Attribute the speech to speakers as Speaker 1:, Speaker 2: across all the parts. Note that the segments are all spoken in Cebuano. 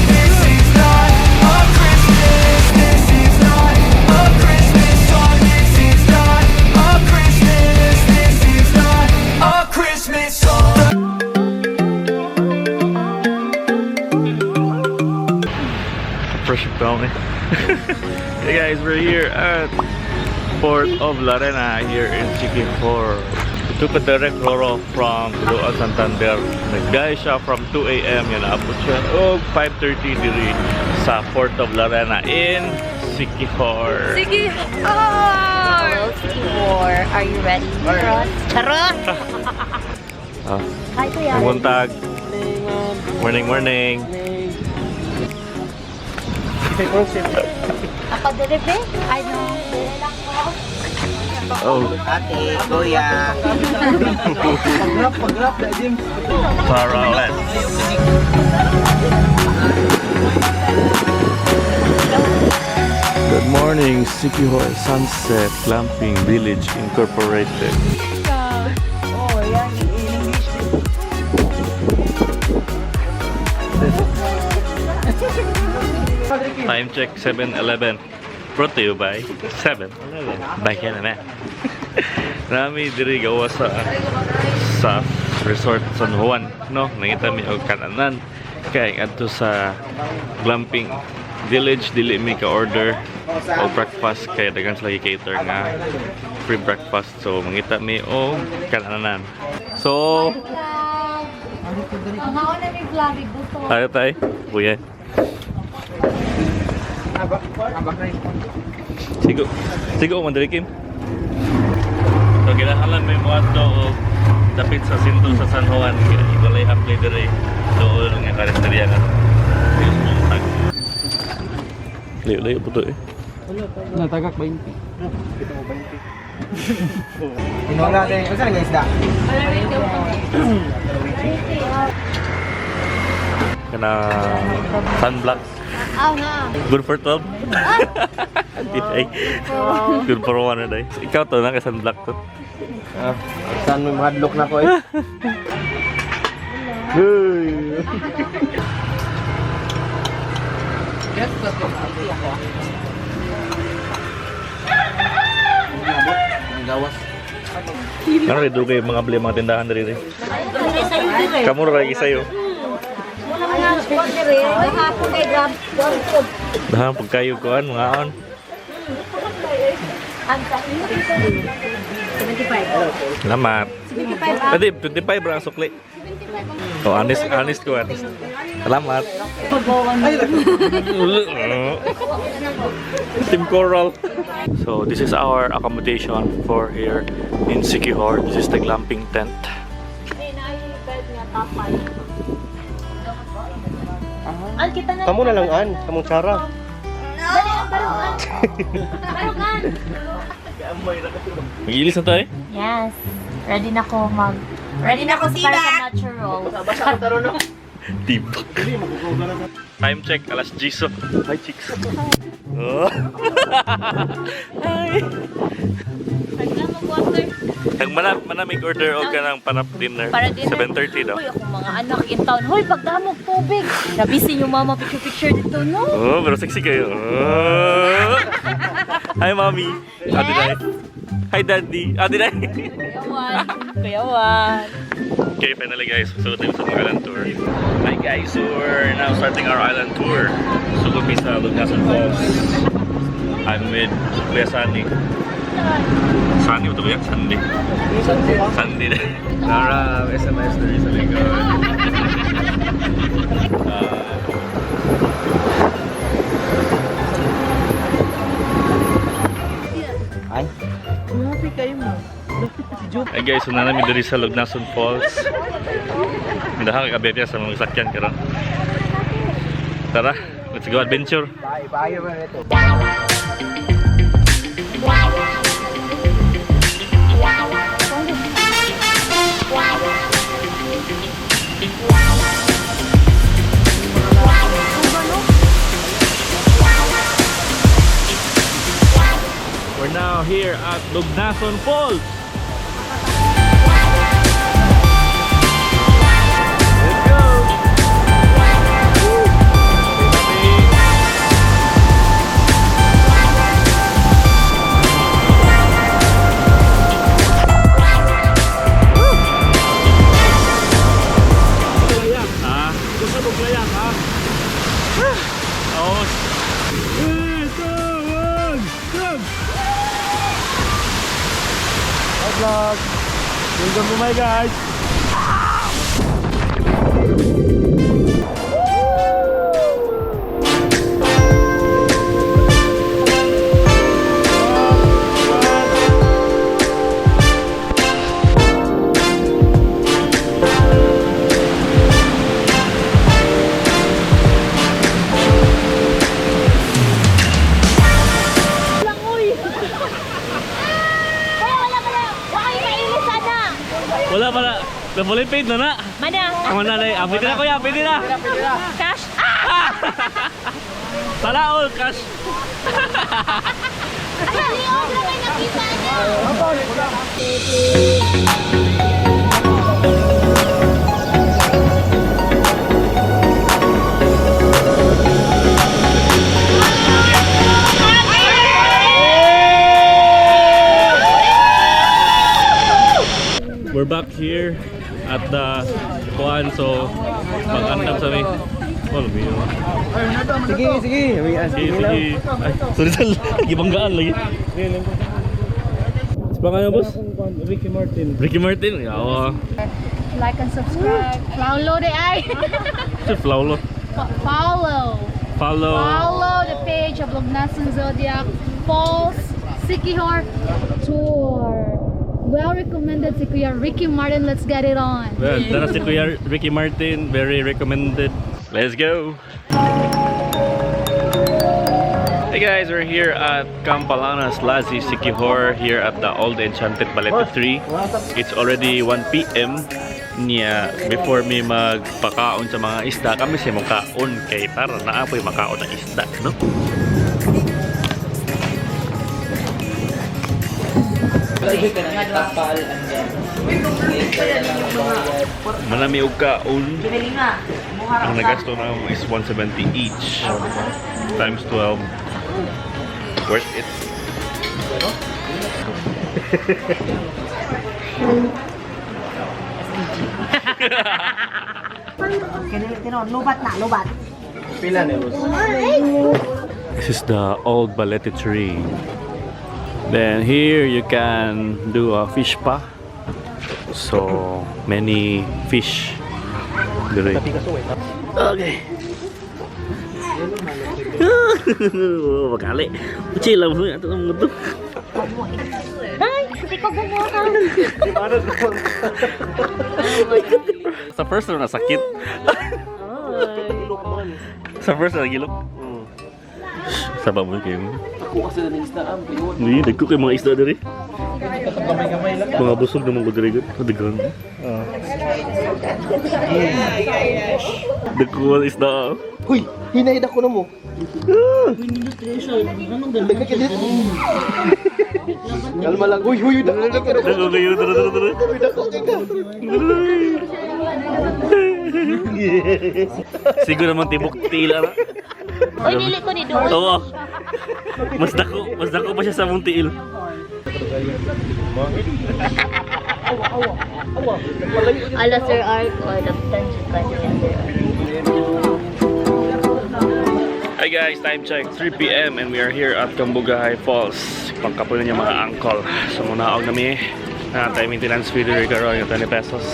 Speaker 1: This is not a Christmas. This is not a Christmas song. This is not a Christmas. This is not a Christmas song.
Speaker 2: Fresh kami. Hey guys, we're here at Port of Larena here in Siquijor. We took a direct roro from Tiloan, Santander. Nagbiyahe siya from 2 a.m. Yan, naabot siya og 5:30 diri sa Port of Larena in Siquijor.
Speaker 3: Sige! Hello, Siquijor. Are you ready for us? Charot!
Speaker 2: Ah,
Speaker 3: Hi, Kuya.
Speaker 2: buntag. Morning, morning.
Speaker 3: Ako diri, be? Ay, no. Diri lang ko.
Speaker 2: Oh,
Speaker 4: Ate, kuya. Pag-rap, James.
Speaker 2: Tara, let's. Good morning, Siquijor Sunset Glamping Village Incorporated.
Speaker 4: Oh, yan. In English.
Speaker 2: Time check 7:11. Brought to you by 7-Eleven. Bye ka na na. Nami diri gawa sa Resort San Juan, no? Nangita mi og kananan kay adto sa glamping village dili mi ka order og breakfast kay daghan sila cater nga free breakfast, so mangita mi og kananan. So,
Speaker 3: Ang na mi vlog, gusto.
Speaker 2: Tayo tay. Buya. Sigo. Sigo man diri, Kim. So kinahanglan may moadto og dapit sa sentro sa San Juan kay walay apply diri dool nga karinderya nga. Diyos buntag. Layo-layo po to eh.
Speaker 5: Natagak 20.
Speaker 4: Tinuha natin. Kung saan ang isda?
Speaker 2: Kana sunblock.
Speaker 3: Aw nga.
Speaker 2: Good for 12. Di ay. Good for 1 na day. Ikaw to na kay sunblock to.
Speaker 4: Ah, saan may mahadlok na ko eh.
Speaker 2: Hey.
Speaker 4: Ang gawas.
Speaker 2: Ano rin dugay mga bili mga tindahan diri. Kamu ra lagi sayo. Dahan pagkayo kuan mga on.
Speaker 3: 75.
Speaker 2: Salamat.
Speaker 3: 75.
Speaker 2: Pwede, 25 ra ang sukli. Oh, honest, honest ko, honest. Salamat. Team Coral. So, this is our accommodation for here in Siquijor. This is the glamping tent.
Speaker 3: An kita na.
Speaker 4: Kamu na lang an, kamong tsara.
Speaker 3: Dali ang barungan. Barungan.
Speaker 2: Mag-ilis na tayo?
Speaker 3: Yes. Ready na ko para sa natural.
Speaker 2: Tibak. Time check, alas 10. Hi, chicks. Oh. Hi. Ang mana manamig order og kanang para dinner.
Speaker 3: Para dinner.
Speaker 2: 7:30 daw.
Speaker 3: Uy, akong mga anak in town. Hoy, pagdamog tubig. Nabisi yung mama picture picture dito, no?
Speaker 2: Oh, pero sexy kayo. Oh. Hi, Mommy. Ate Day. Hi, Daddy. Ate Day.
Speaker 3: Kuya Juan. Kuya Juan.
Speaker 2: Okay, finally guys, so tayo sa mga island tour. Hi guys, so we're now starting our island tour. So kami sa Lugnason Falls. I'm with Kuya Sunny. Sunny ba ito kuya? Sunday. Sunday na. Nara, SMS na rin sa likod.
Speaker 4: Ay.
Speaker 2: Hi guys, so na namin diri sa Lugnason Falls. Mindahan kay kabete sa mga sakyan karon. Tara, let's go adventure.
Speaker 4: Bye, bye ba ito?
Speaker 2: We're now here at Lugnason Falls.
Speaker 5: Vlog. Welcome to my guys.
Speaker 3: Lang, uy! Wala, wala, wala! Wala kayo nailis sana!
Speaker 2: Wala pala. Fully paid na na.
Speaker 3: Mana!
Speaker 2: Ang na na. Ah, pwede na kuya, pwede na.
Speaker 3: Cash? Ah!
Speaker 2: Sana all cash.
Speaker 3: Ay, liog na may nakita niya!
Speaker 2: We're back here at the kuan, so mag-andam sa mi. Wala ba yun?
Speaker 4: Sige, sige.
Speaker 2: Sige, sige. Ay, sorry sal. Gibanggaan lagi. Sa pangalan, boss?
Speaker 5: Ricky Martin.
Speaker 2: Ricky Martin. Yawa.
Speaker 6: Like and subscribe. Follow the ay.
Speaker 2: Si Flaulo.
Speaker 6: Follow.
Speaker 2: Follow.
Speaker 6: Follow the page of Lugnason Zodiac Falls Sikihor Tour. Well recommended si Kuya Ricky Martin. Let's get it on.
Speaker 2: Well, tara si Kuya Ricky Martin. Very recommended. Let's go! Hey guys, we're here at Campalanas Lazi Sikihor here at the Old Enchanted Balete 3. It's already 1 p.m. Niya, before mi magpakaon sa mga isda, kami si kaon kay para naapoy makaon ng isda, no? Manami og kaon. Ang nagasto na is 170 each times 12. Worth it.
Speaker 3: Lubat na, lubat.
Speaker 4: Pila ni boss?
Speaker 2: This is the old balete tree. Then here you can do a fish pa. So many fish. Dire. Okay. Makali. Chill lang mo ato ang to.
Speaker 3: Ay, hindi ko gumawa.
Speaker 2: Sa first na nasakit. Sa first na gilok. Sa ba mo kayo?
Speaker 5: Ako kasi na isda ang piyod.
Speaker 2: Hindi, dagko kay mga isda diri.
Speaker 4: Gamay-gamay lang.
Speaker 2: Mga busog naman ko diri gud. Daghan. Dagko ang isda. Ah.
Speaker 4: Huy, hinahid ako na mo. Kalma lang. Uy, huy, dako ka.
Speaker 2: Dagko kayo, dara dara dara.
Speaker 4: Uy, dako ka.
Speaker 2: Siguro naman tibok tila na.
Speaker 3: Uy, dili ko ni doon.
Speaker 2: Oo. Mas dako pa siya sa mong tiil.
Speaker 3: Ala, Sir Ark. O, daptan siya ka niya, Sir Ark.
Speaker 2: Hi guys, time check 3 p.m. and we are here at Cambugahay Falls. Pangkapoy na niya mga angkol. So muna og nami. Na tayo maintenance fee diri karon yung 20 pesos.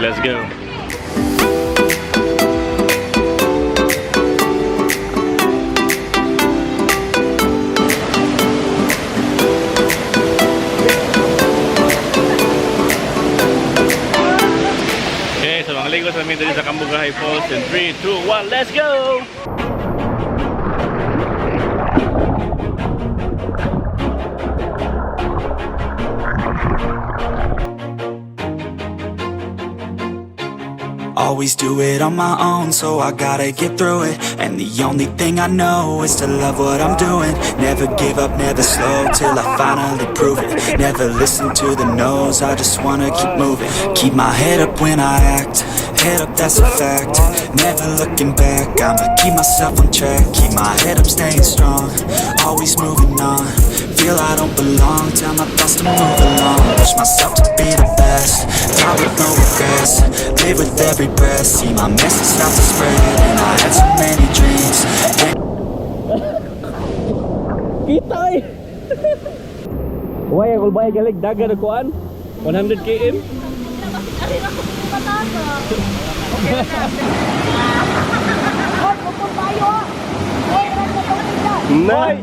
Speaker 2: Let's go. Okay, so mga linggo sa amin diri sa Cambugahay Falls in 3, 2, 1, let's go!
Speaker 1: Always do it on my own, so I gotta get through it. And the only thing I know is to love what I'm doing. Never give up, never slow, till I finally prove it. Never listen to the no's, I just wanna keep moving. Keep my head up when I act, head up, that's a fact. Never looking back, I'ma keep myself on track. Keep my head up, staying strong, always moving on. Feel I don't belong, tell my thoughts to move along. Push myself to be the best, die with no regrets. Live with every breath, see my message start to spread. And I had so many dreams.
Speaker 2: Kita eh! Why ako ba galig dagan kuan? 100 km. Nay.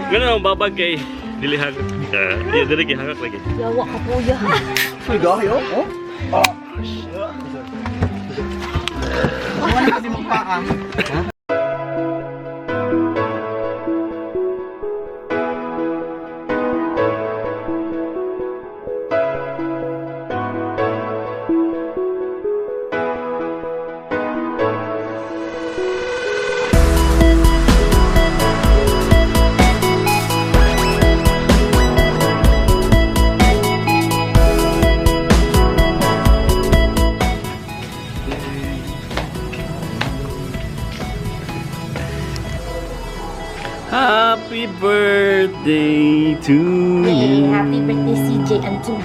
Speaker 2: Ganun ang babag kay dilihag. Di dili kay hangak lagi.
Speaker 3: Yawa ka kuya.
Speaker 4: Uy, gahi oh. Oh. Wala kasi mong paa.
Speaker 2: Happy birthday to
Speaker 3: Hey,
Speaker 2: you.
Speaker 3: happy birthday CJ and two.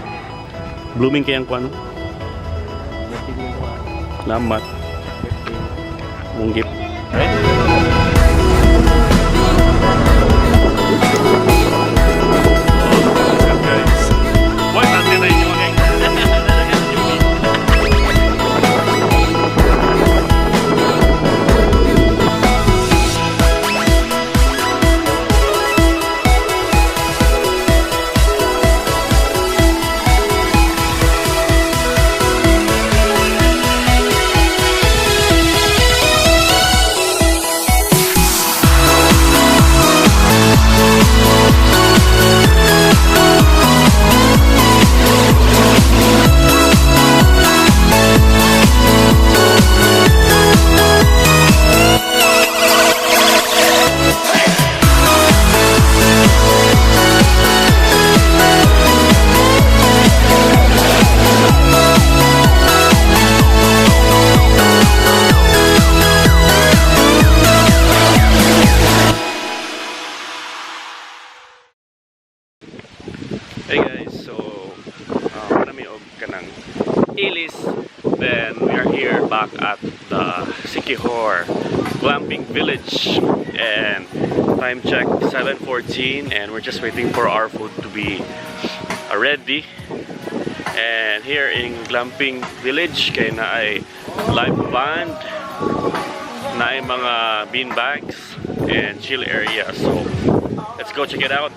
Speaker 2: Blooming kayang kuan. Salamat. Munggip. Right? Guys. Why not na inyo mga Hey guys, so kami og kanang Ilis. Then we are here back at the Siquijor Glamping Village, and time check 7:14, and we're just waiting for our food to be ready. And here in Glamping Village kay na ay live band, na ay mga bean bags and chill area. So let's go check it out.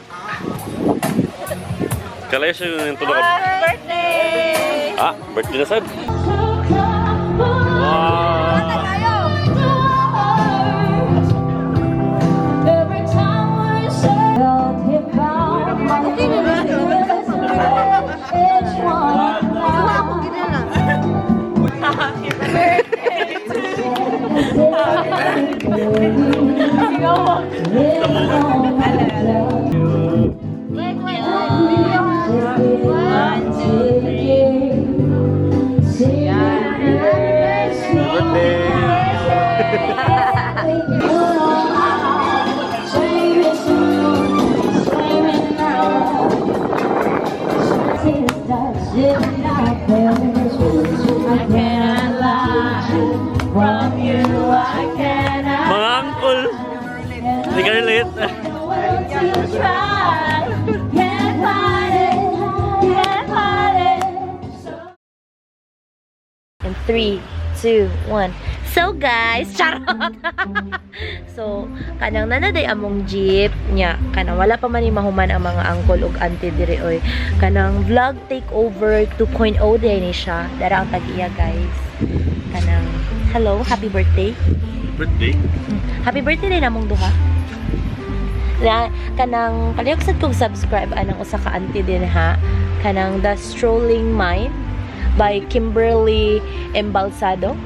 Speaker 2: Kalayo siya yung tulog.
Speaker 3: Birthday!
Speaker 2: Ah, birthday na sad. Wow! Mga uncle! Hindi ka relate.
Speaker 3: In 3, 2, 1. So guys, charot! So, kanang nanaday among jeep nya, kanang wala pa man ni mahuman ang mga uncle ug auntie diri oy. Kanang vlog takeover 2.0 day ni siya. Dara ang tag-iya guys. Kanang hello, happy birthday.
Speaker 2: Birthday?
Speaker 3: Happy birthday din among duha. Na kanang palihog sad kong subscribe anang usa ka auntie din ha. Kanang The Strolling Mind by Kimberly Embalsado.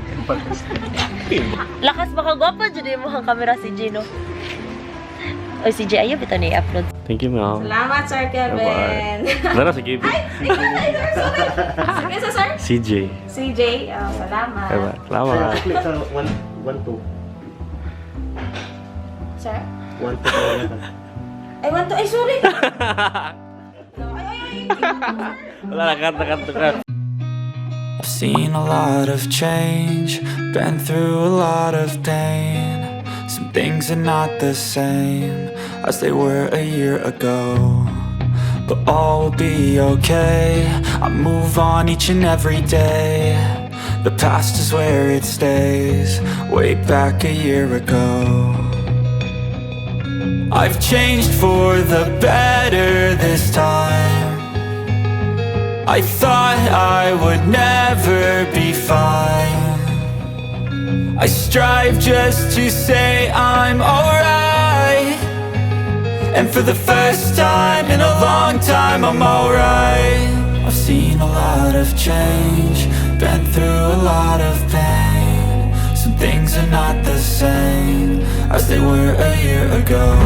Speaker 3: Lakas baka gwapa jud mo ang camera si Gino. Oy si G ayaw bitaw ni upload.
Speaker 2: Thank you, ma'am.
Speaker 7: Salamat, Sir Kevin.
Speaker 2: Nara si Gabe.
Speaker 7: Ikaw na, sir. Sorry. Sige, sa sir.
Speaker 2: CJ.
Speaker 7: CJ, oh, salamat.
Speaker 2: Diba? Salamat.
Speaker 4: Click sa 1 1 2.
Speaker 7: Sir?
Speaker 4: 1 2.
Speaker 7: I want to, ay, sorry. Ay, ay, ay.
Speaker 2: Wala na, cut, cut, cut.
Speaker 1: I've seen a lot of change, been through a lot of pain. Some things are not the same as they were a year ago. But all will be okay. I move on each and every day. The past is where it stays, way back a year ago. I've changed for the better this time. I thought I would never be fine. I strive just to say I'm alright. And for the first time in a long time, I'm alright. I've seen a lot of change, been through a lot of pain. Some things are not the same as they were a year ago.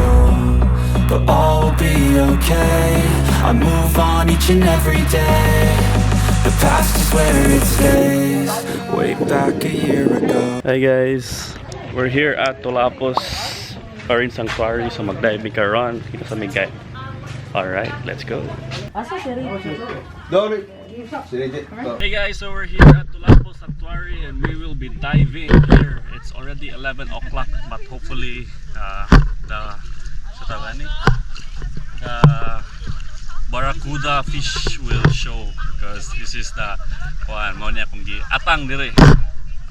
Speaker 1: But all will be okay. I move on each and every day. The past is where it stays, way back a year ago.
Speaker 2: Hi guys, we're here at Tulapos Marine Sanctuary, so mag-diving karon dito sa Migay. Alright, let's go.
Speaker 4: Dori. Si Reggie.
Speaker 2: Hey guys, so we're here at Tulapos Sanctuary and we will be diving here. It's already 11 o'clock, but hopefully the sa tawag ni? The barracuda fish will show because this is the kuan mao niya akong gi atang dire.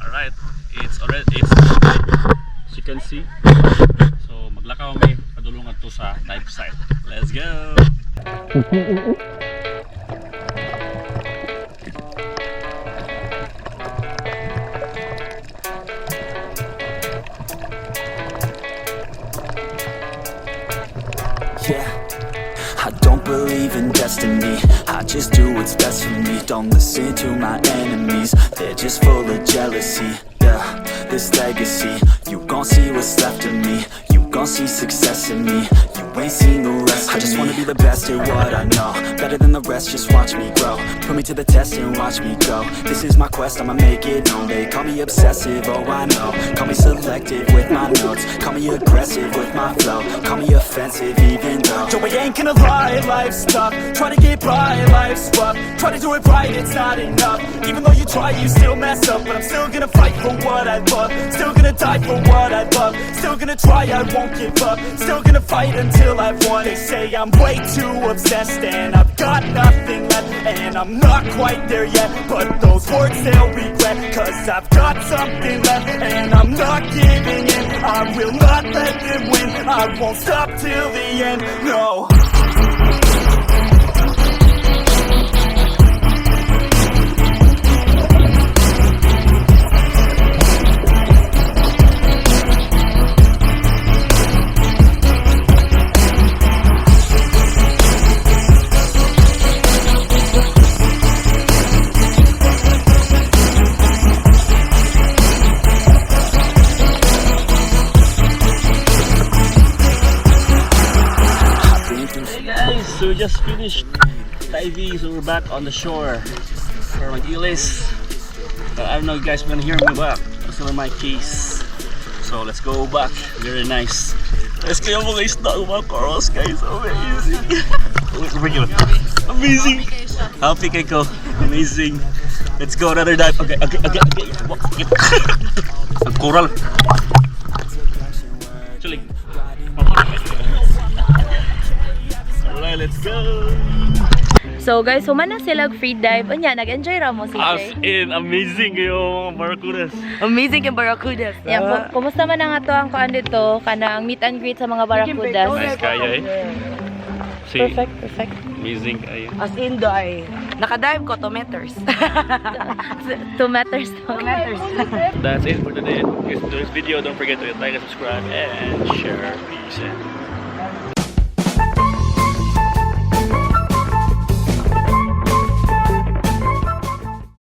Speaker 2: Alright, it's as you can see. So maglakaw mi padulungan to sa dive site. Let's go.
Speaker 1: Yeah. I don't believe in destiny. I just do what's best for me. Don't listen to my enemies. They're just full of jealousy. Yeah, this legacy. You gon' see what's left of me. You gon' see success in me. You ain't seen the rest. I just wanna be the best at what I know. Better than the rest, just watch me grow. Put me to the test and watch me go. This is my quest, I'ma make it known. They call me obsessive, oh I know. Call me selective with my notes. Call me aggressive with my flow. Call me offensive even though.
Speaker 8: Yo, I ain't gonna lie, life's tough. Try to get by, life's rough. Try to do it right, it's not enough. Even though you try, you still mess up. But I'm still gonna fight for what I love. Still gonna die for what I love. Still gonna try, I won't give up. Still gonna fight until I've won. They say I'm way too obsessed and I've got nothing left. And I'm not quite there yet. But those words they'll regret. 'Cause I've got something left and I'm not giving in. I will not let them win. I won't stop till the end. No.
Speaker 2: Hey guys, so we just finished diving, so we're back on the shore for mag-ilis. I don't know if you guys gonna hear me, but still in my case. So let's go back. Very nice. Let's go mga isda, mga corals guys. Amazing. Amazing. Happy kay ko. Amazing. Let's go another dive. Okay. Ang coral. Actually, alright, let's go.
Speaker 3: So guys, human na sila og free dive. Unya, nag-enjoy ra mo si
Speaker 2: As
Speaker 3: Jay.
Speaker 2: in, amazing kayo mga barracudas.
Speaker 7: Amazing yung barracudas.
Speaker 3: Yeah, kumusta man ang ato ang kuan dito kanang meet and greet sa mga barracudas.
Speaker 2: Nice kaya eh. See,
Speaker 3: Perfect, perfect.
Speaker 2: Amazing kayo.
Speaker 7: As in, do ay. Nakadive ko, 2 meters.
Speaker 3: 2 meters.
Speaker 7: 2 meters.
Speaker 2: That's it for today. If you enjoyed this video, don't forget to like and subscribe and share. Peace and